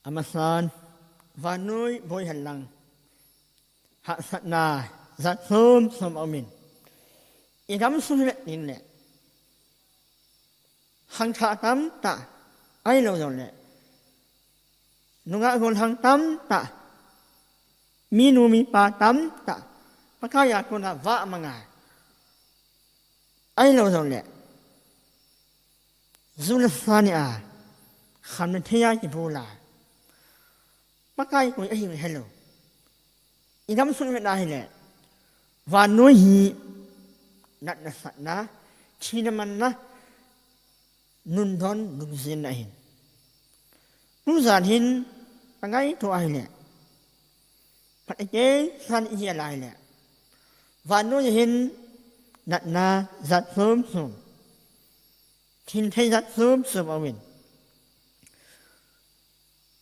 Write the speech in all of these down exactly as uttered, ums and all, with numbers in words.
Amasan, vannoi boi henlang, hahsatna jat som som aumin, i gamsung hi vet ding le, khangthah tamtah, ahilou jongle, nungah gollhang tamtah, minu mipa tamtah, Pakai a kona vah manga, ahilou jongle, ju le sa nia, khamna thei a kibula, Pakai koi ahi helou. I gamsung i vet na hile, vannoi hi natna satna, thina manna, nundon, nungjinna ahin. Tujan hin, ka ngaito ahile, phat a kei san i hi alai le, vannoi hin natna jat som som, thinthei jat som som auvin.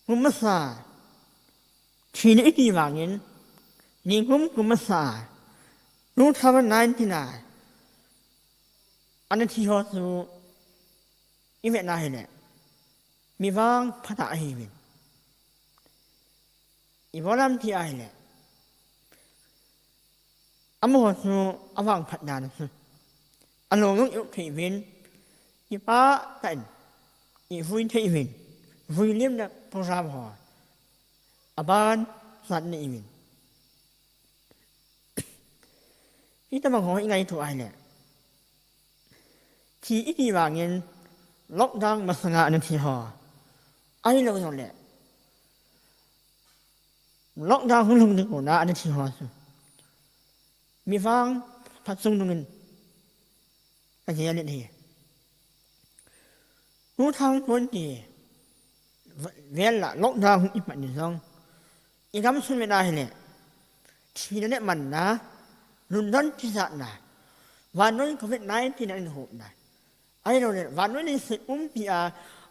Kum masa, thina i ti vangin, nikum kum masa, two thousand nineteen a, ana thi ho chu i vet na hile, mi vangphat ahiuvin. I bol am ti ahile, amaho chu avangphat dan chu, along jong i up thei uvin, kipah tah in i vui thei uvin, vuilimna program ho aban sat nei uvin. Hitobang ho i ngaito ahile, thi i ti vangin lockdown masanga ana thi ho, ahilou jongle, lockdown hung lhung ding kona ana thi ho chu, mi vangphat chungnungin ka gel in ahi. Two thousand twenty vel a lockdown hung kipat ni jong, i gamsung i vet na hile, thina le manna, nundon tijatna, vannoi covid nineteen a inhopna, ahilou le vannoi leiset pumpi a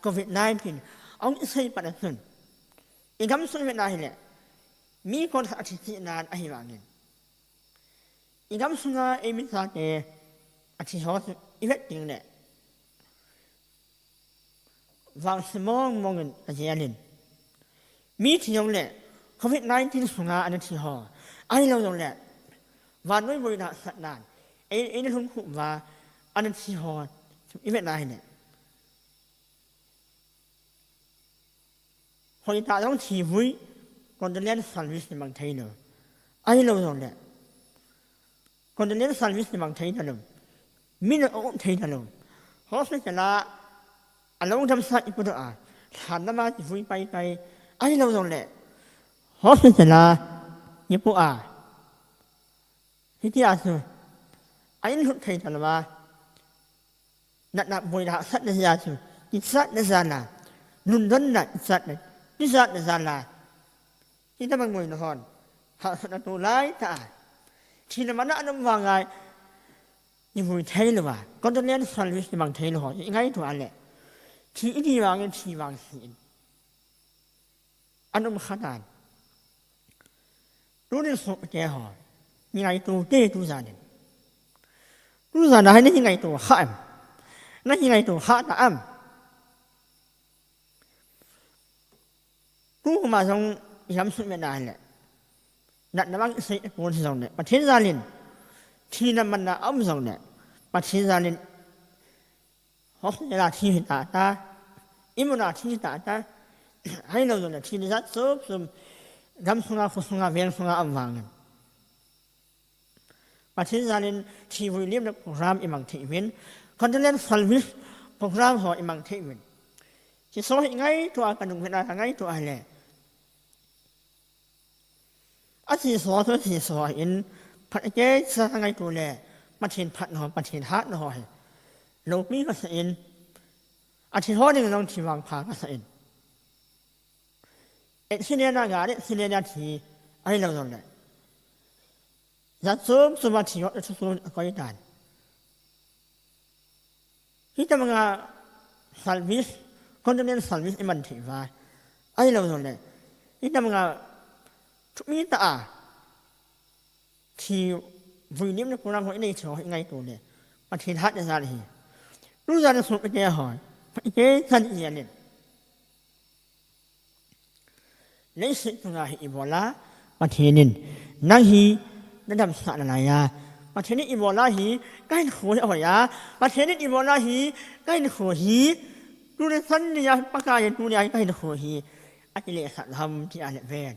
covid nineteen ahung kisei pat a chun, i gamsung i vet na hile, mi konkhat athi cheh nan ahi vangin, i gamsunga eimi chate athi ho chu i vet ding le, vangse mong mongin ka gel in, mi thi jongle covid nineteen sunga ana thi ho, ahilou jongle vannoi boina satnan, ei, eina lhungkhup uva ana thi ho chu i vet na hile, hoitah jong thivui condolence service i mang thei lou, ahilou jongle condolence service i mang thei talou, min a um thei talou, hospital a along damsah i pudoh a, lhan lama kivui paipai, ahilou jongle hospital a kipoh a, hitia chu a inlhut thei talouva, natna boina hahsatna jeh a chu kichatna jal a, nundonna kichatna, tijatna jal a, hitobang boina hon hahsatna tolai tah a, thina manna ana um vanga kivui thei louva, condolence service i mang thei lou ho i ngaito a le, thi i ti vangin thi vangse in ana um kha tan. Tunin sopite ho, i ngaito te tujanin, tujana hi nahi ngaito kha em? Nahi ngaito kha ta em? Tuma jong i gamsung i vet na hile, natna vang i sei pon jongle, Pathen jalin thina manna aum jongle, Pathen jalin hospital a thi hita ta, imuna thi hita ta, ahilou jongle thina jat som som gamsunga, khosunga, vengsunga aum vangin, Pathen jalin thi vuilimna program i mang thei uvin, condolence service program ho i mang thei uvin. Hiche ho hi i ngaito a, ka nung vet a ka ngaito a le, ache ho chu ache ho in, phat a kei sa ka ngaito le, Pathen phatna ho, Pathen hatna ho hi loupi kasa in, athi ho ding jong thi vangpha kasa in. Accident a, gari accident a thi, ahilou jongle jat som som a thi ho, athu som akoi tan. Hitobanga service, condolence service i man thei uva, ahilou jongle hitobanga thupitah a thi vuilimna program ho i nei thei ho i ngaito le, Pathen hatna jal ahi. Tujana sopite ho, Pathen chan i jel in, Leiset chunga hi ibola Pathen in nang hi nadamsah nalaiya, Pathen in ibola hi kahinkho hi ahoiya, Pathen in ibola hi kahinkho hi tuni chan nia Pakai in tunia hi kahinkho hi akilesah ham tia le ven.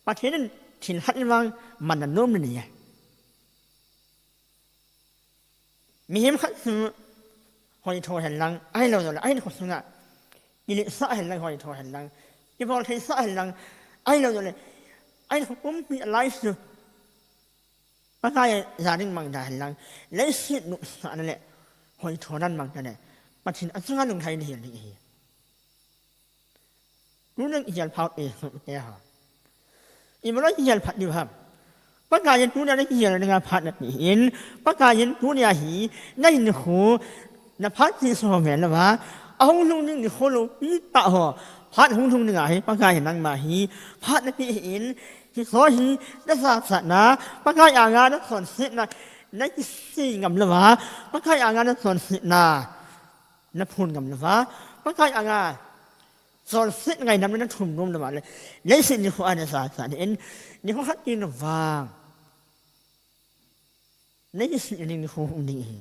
Pathen in thil khat in vang man nanom nalaiya. Mihem khat chu hoitho henlang, ahilou jongle ahinkho sunga kiletsah henlang, hoitho henlang, kiboltheisah henlang, ahilou jongle ahinkho pumpi a life chu Pakai a ding mangcha henlang, leiset nopsahna le hoithona mangcha le Pathen achunga lunglhai nahel ding ahi. Tunin kihel phat e, sopi teho. Ibola kihel phat diu ham? Pakai in tunia nakihel dinga phat napeh in, Pakai in tunia hi nahinkho naphat cheh sou ve louva, ahung lhung ding nikho loupi tah ho phat hung lhung dinga hi Pakai in nangma hi phat napeh in, hiche hi najachatna, Pakai anga nachonsetna nakisei ngam louva, Pakai anga nachonsetna naphon ngam louva, Pakai anga chonset ngaidam le nathum nom louva le, leiset nikho a najachat in, nikho khat teng vang nakisih ding nikho um ding ahi.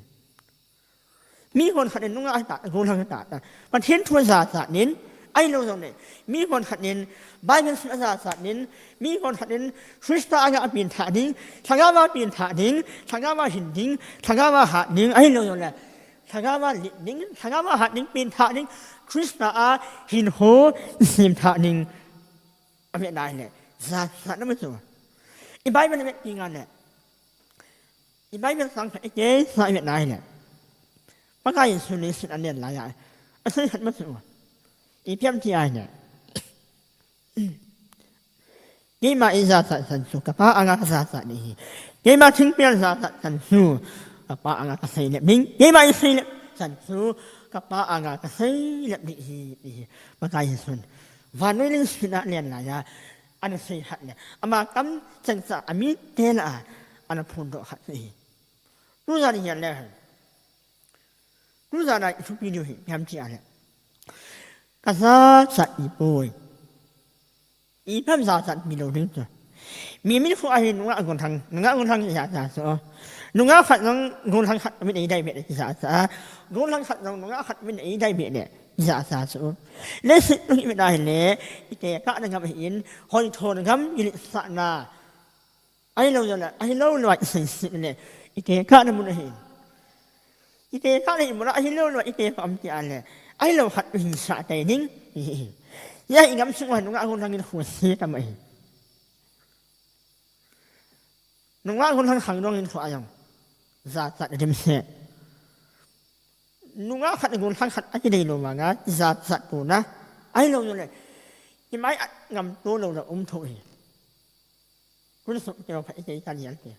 Mihon khat in nungah tah, gollhang tah, Pathen thu ajachat in, ahilou jongle mihon khat in Bible sim ajachat in, mihon khat in Christa anga apenthah ding, lhagao a penthah ding, lhagao a hin ding, lhagao a hat ding, ahilou jongle lhagao a len ding, lhagao a hat ding, penthah ding, Christa a hinkho semthah ding avet nahile, jachatna amu chu. I Bible ivet tengle, i Bible chang khat ikisa ivet nahile, Pakai Jesu leiset a alen laiya asei khat amu chu. Ipi ham tia ahile, keima eijachat chan chu kapa anga kajachat ding ahi. Keima thingpel jachat chan chu kapa anga kaseilep ding. Keima eiseilep chan chu kapa anga kaseilep ding ahi, ti hi Pakai Jesun vannoi leiset a alen laiya ana sei khat le, ama kamcheng cha amite lah a ana phondoh khat ahi. Tujan ihile, tujan a ithupi diu hi ipi ham tia ahile, kajachat ipoi. Ipi ham jachat milou ding chu? Mi min khu ahi, nungah gollhang, nungah gollhang jachat chu. Nungah khat jong gollhang khat min eidai beh le kijachat a, gollhang khat jong nungah khat min eidai beh le kijachat chu. Leiset u hi ivet nahile, itekahna gam ahin, hoithona gam, kiletsahna, ahilou jongle, ahilou louva iseiset le, itekahna mun ahi. Itekahna ibola ahilou louva itekah ham tia le, ahilou khat u hinsah tei ding. Hia i gamsung uva nungah gollhang in khohse tam ahi. Nungah gollhang khangdong in khoh a jong jachat adimset. Nungah khat gollhang khat akidei lou vanga jachat pona, ahilou jongle kimai a ngamto louna um thou ahi. Tuni sopi teho, phat ikei kagel te.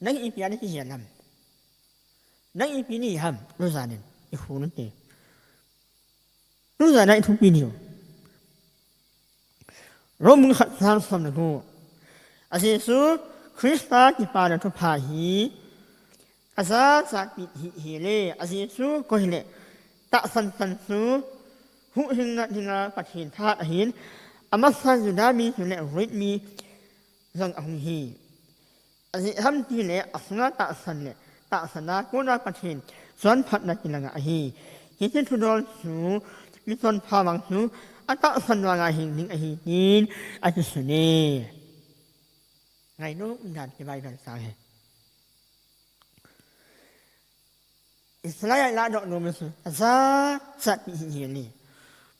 Nang ipi a nakigel ham? Nang ipi nahi ham? Tujan in ikhol un te. Tujan a ithupi diu, Rom bung khat chang som le gup a, Jesu Christa kipana thupha hi kajachat pi hi, hile, a Jesu koi hile, tahsan chan chu huhhingna dinga Pathen thahat ahin, amasan Juda mi chule Greek mi jong ahung hi. Ajeh ham tile, asunga tahsan le tahsan a kona Pathen chonphatna kilanga ahi. Hiche thudol chu michonpha vang chu atahsan vanga hing ding ahi, tin akisun e. Ngainom dan ti Bible chang hi. Israel ladoh nom chu ajachat pi hi, hile.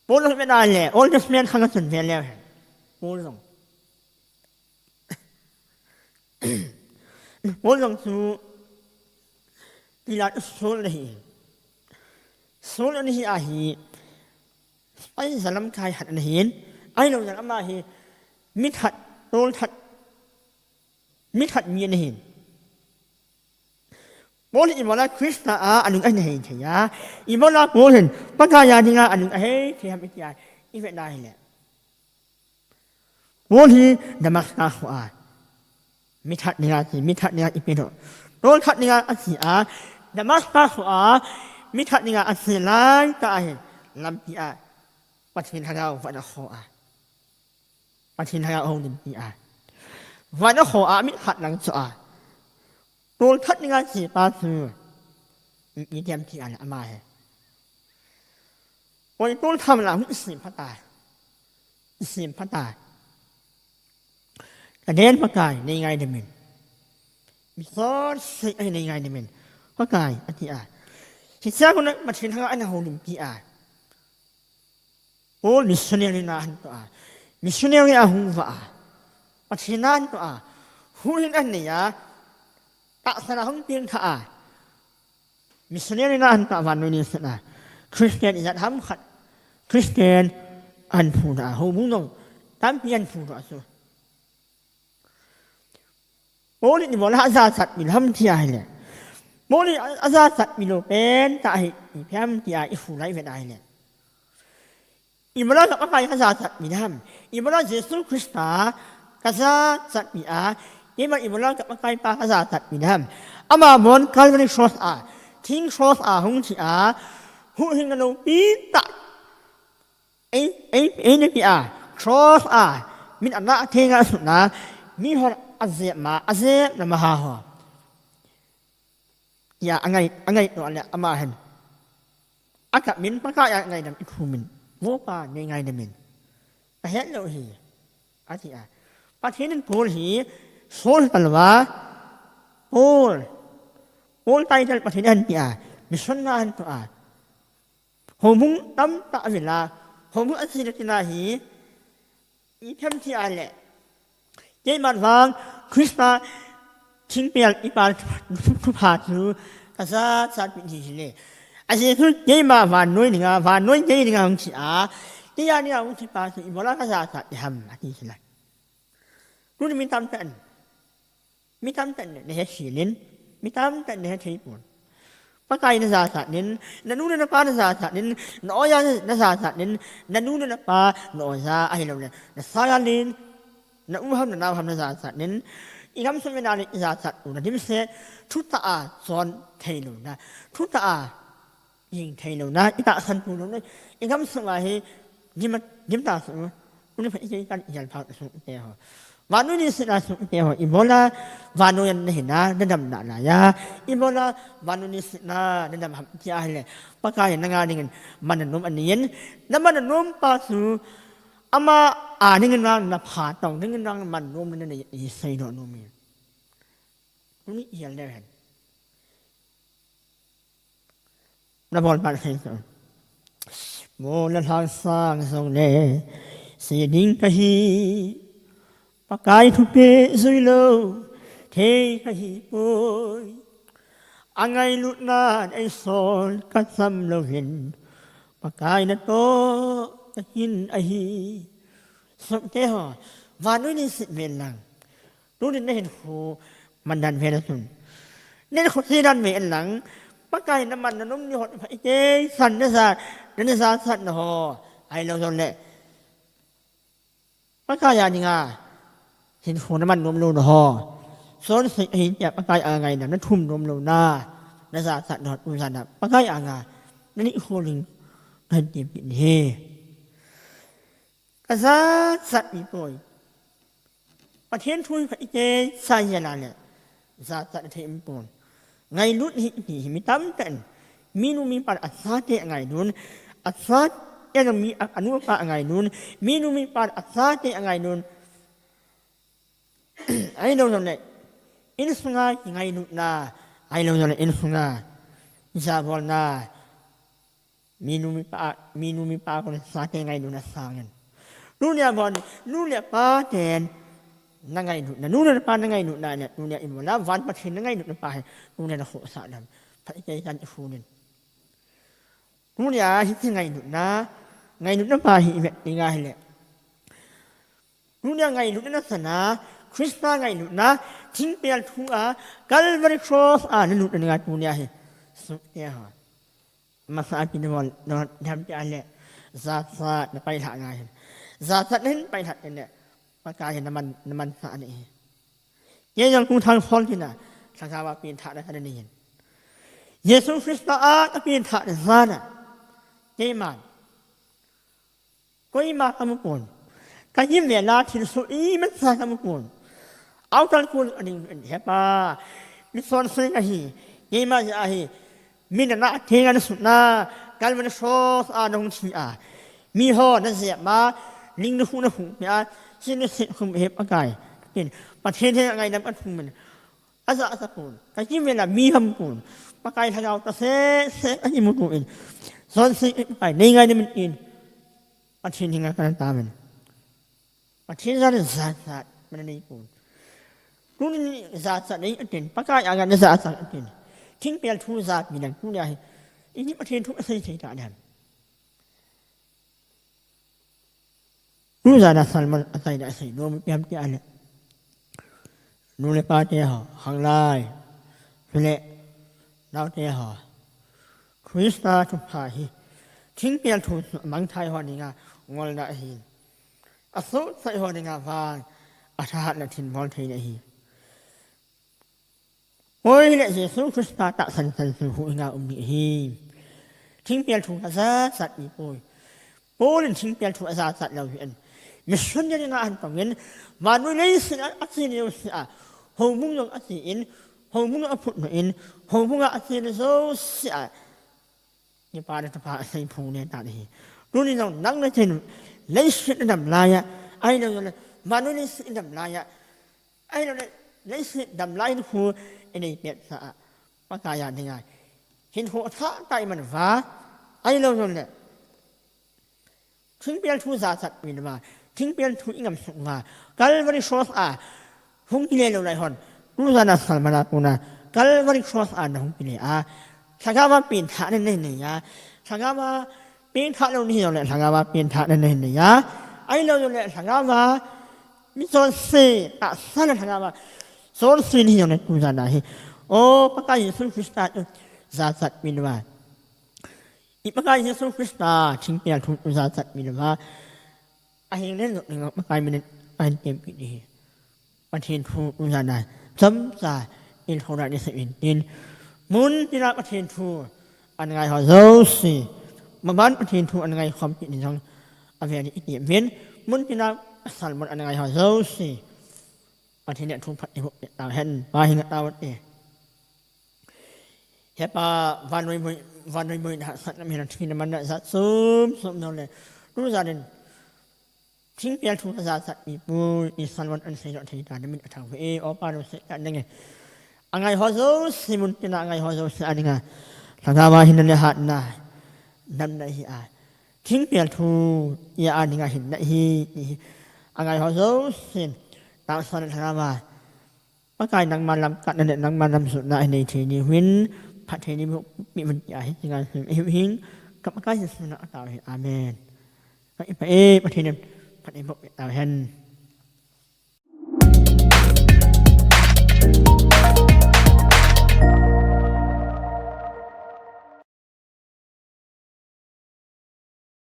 Paul jong ivet nale, Old Testament khang a chun ve leu hen. Paul jong. Paul jong chu Pilat u Saul ana hi. Saul ana hi a hi, spy jalamkai khat ana hin. Ahilou jong ama hi mithat, tolthat, mithat mi ana hin. Paul hi ibola Christa a anung ahin hei thei a, ibola Paul hin Pakai a dinga anung ahei thei ham itia ivet nahile, Paul hi Damascus khoa mithat dinga che, mithat dinga ipedoh, tolthat dinga ache a, Damascus khoa mithat dinga ache laitah a hin lampi a Pathen Lhagao vana kho a, Pathen Lhagao houlimpi a, vana kho a, mi khat lang chu a, tolthat dinga chepa chu i, i dem ti a le ama he. Oi, tolthat la hung i sem phat a, i sem phat a. Ka den Pakai, nei ngaidamin. Mi sot sei ahi, nei ngaidamin, Pakai, ati a. Hichea kona Pathen Lhagao ana houlimpi a. Paul missionary na ahin toh a, missionary a hung vah a, Pathen na ahin toh a, huhhing ahin nei a, tahsan a hung pengthah a, missionary na ahin toh a, vannoi leiset a Christian ijat ham khat Christian ahin phudoh a, houbung jong tampi ahin phudoh a chu. Paul in ibola ajachat mi ham ti ahile, Paul in ajachat mi lou pen tah hi ipi ham tia i hu lai vet ahile, ibola ka Pakai kajachat mi ham, ibola Jesu Christa kajachat mi a, ima ibola ka Pakai pa kajachat mi ham. Ama bon Calvary Cross a, thing cross a hung thi a, huhhingna loupi tah ei, ei, eina pe a, cross a, min ana thenga sutna, mihon ajep ma, ajepna maha ho. Tia angai, angai toh le ama hin, akap min, Pakai a ngaidam i thum in, Vo Pa, nei ngaidamin. Ka het lou hi, ati a. Pathen in Paul hi Saul hi talou a, Paul, Paul title Pathen in ahin pe a, mission na ahin toh a. Houbung tamtah avil a, houbung ajina tina hi, ipi ham ti ahile, keiman vang Christa thingpel i pal thupha chu kajachat pi hi le, ajeh chu keima vannoi dinga, vannoi kei dinga hung thi a, keija dinga hung thi pa chu ibola kajachat ham, ati hi le. Tuni mi tamtah in, mi tamtah in nahe thei in, mi tamtah in nahe thei pon. Pakai najachat in, nanu nanapa najachat in, na-oja najachat in, nanu nanapa na-oja ahilouleh, nasaijalin, na-u ham nanao ham najachat in, igamsung mi nani ijachat u nadimset, thutah a chon thei louna, thutah a jing thei louna, itahsan tou louna, igamsung a hi dim, dimta sung u, tuni phat i kei tan ijal phah sung ute ho, vannoi leiset a sung ute ho, ibola vannoi a nahi na, nadam nalai a, ibola vannoi leiset a nadam ham ti ahile, Pakai in nanga dingin man nanom anei in, naman nanom pa chu ama a dingin vang napha tong dingin vang man nomna nei, isei doh nom in. Tuni ijal le hen. Nabol pan sei chu. Mo la lhang sang jong le, sei ding kahi. Pakai thupeh jui lou thei kahi poi. Angailutna in eisol kacham louvin, Pakai natoh kahin ahi. Sopite ho, vannoi leiset ven lang, tunin nahinkho man dan ven lang, nahinkho sei dan ven lang, Pakai naman nanom ni ho, i kei san naja, najachat na ho, ahilou jongle Pakai a dinga hinkho naman nom louna ho, chonset ahi tia Pakai a ngaidam nathum nom louna, najachat na ho, tujan a Pakai anga nanit khol ding kahin tempi ahi. Kajachat mi poi. Pathen thu hi pha ite sa jela le, jachat thei um pon. Ngailut hi, hi, hi mi tamtah in, minu mipa le achate angailut, achate jong mi, a, anu apa angailut, minu mipa le achate angailut. Ahilou jongle, insunga kingailutna, ahilou jongle insunga jabolna, minu mipa, minu mipa kon chate ngailutna sangin, tunia bon, nu le paten nangailutna, nu le pa nangailutna le, tunia ibola van Pathen nangailutna pa hi, tunia nakhohsah dam, pha ite tan i khun in. Tunia hiche ngailutna, ngailutna pa hi ivet ding ahile, tunia ngailutna nasatna, Christa ngailutna, thingpel thu a, Calvary Cross a nalut dinga tunia hi sopite ho, masa a pi nabol, nabol dam pi ahile, jachat napailhah ngai hin. Jachat nahin pailhah teng le, Pakai hi naman, namansah nahi. Kei jong tu thang sol tina, lhagao a penthahna kana nei in. Jesu Christa a kapengthahna jal a, keiman Koima kamu pon. Kajimvela thilsoh imacha kamu pon. Aukal kun aning in hepa. Michonse kahi. Keima jeh a hi. Mina na theng ana sutna. Calvary Cross a nahung thi a. Miho najep ma. Ling nahu nahu peh a. Sin naset khum he Pakai. Tin. Pathen henga ngaidam kathum in. Ajah jah pon. Kajimvela mi ham pon. Pakai lhagao tah seh seh kahimu tuin. Chonse Pakai. Nei ngaidam in. Pathen henga kana taovin. Pathen jal in jachat mana nei pon. Tuni jachat nei atin, Pakai a kana jachat atin. Thingpel thu jat mi nang tuni ahi. Ini Pathen thu asei sei ta nam. Tujana sermon achaina asei nom ipi ham ti ahile. Nu le pa te ho, hanglai. Chule, naote ho. Christa thupha hi. Thingpel thu mangthai ho dinga ngolna ahi. Asohchai ho dinga vang. Athahatna thilbol theina ahi. Hoileh Jesu Christa tahsan chanchu huhhinga um ding ahi. Thingpel thu ajachat mi poi. Paul in thingpel thu ajachat lou hi in. Missionary nga ahin tongin. Vannoi leiset a, ache jouse a. Houbung jong ache in. Houbung aphut in. Houbung a ache jouse a. Kipa le thupha asei phung le tan ahi. Tuni jong nang le kei in leiset idam laiya. Ahilou le. Vannoi leiset idam laiya. Ahilou le, leiset dam lai khu inei pet sa a, Pakai a dinga. Hinkho athah tah iman uva, ahilou le. Thingpel thu jachat mi uva, thingpel thu ingam sung uva, Calvary Cross a, hung kile lou lai hon, tujana sermon a kona, Calvary Cross a nahung kile a, lhagao a pengthahna nei nei a, lhagao a pengthah lou nahi jongle, lhagao a pengthahna nei nei a, ahilou le, lhagao a, Michonse, tahsa le lhagao a. Chonse nahi jongle tujana hi. O, Pakai Jesu Christa chu jachat mi uva. I Pakai Jesu Christa thingpel thu jachat mi uva. Ahin len jong Pakai min in ahin tempi ding ahi. Pathen thu tujana. Chomcha in thona ni sa in tin. Mun tina Pathen thu. Ana ngai ho jouse. Maban Pathen thu ana ngai khom kit ni jong. Ave ni iti min. Mun tina sermon ana ngai ho jouse. Pathen in thu phat eiboh peh tauhen. Pa hinga tao te. Hepa vannoi boi, vannoi boi na sat na mi na thina man na jat chom chom nau le. Tujan in. Thingpel thu ajachat mi poi, i sermon ana seidoh thei ta, na min athangvah e, o Pa nau sei ta nange. Angai ho jouse mun tina, angai ho jouse a dinga. Lhagao a hinna le hatna. Damna hi a. Thingpel thu, i a dinga hinna hi, hi. Angai ho jouse. Tahsa le lhagao a. Pakai nangma lamkatna le nangma lamsutna ahin nei thei ni uvin, phatthei nei boh peh uvin tia hi, tinga sim ahi uvin, ka Pakai Jesu mina katao hi. Amen. Ka i Pa e, Pathen in phat eiboh peh tauhen.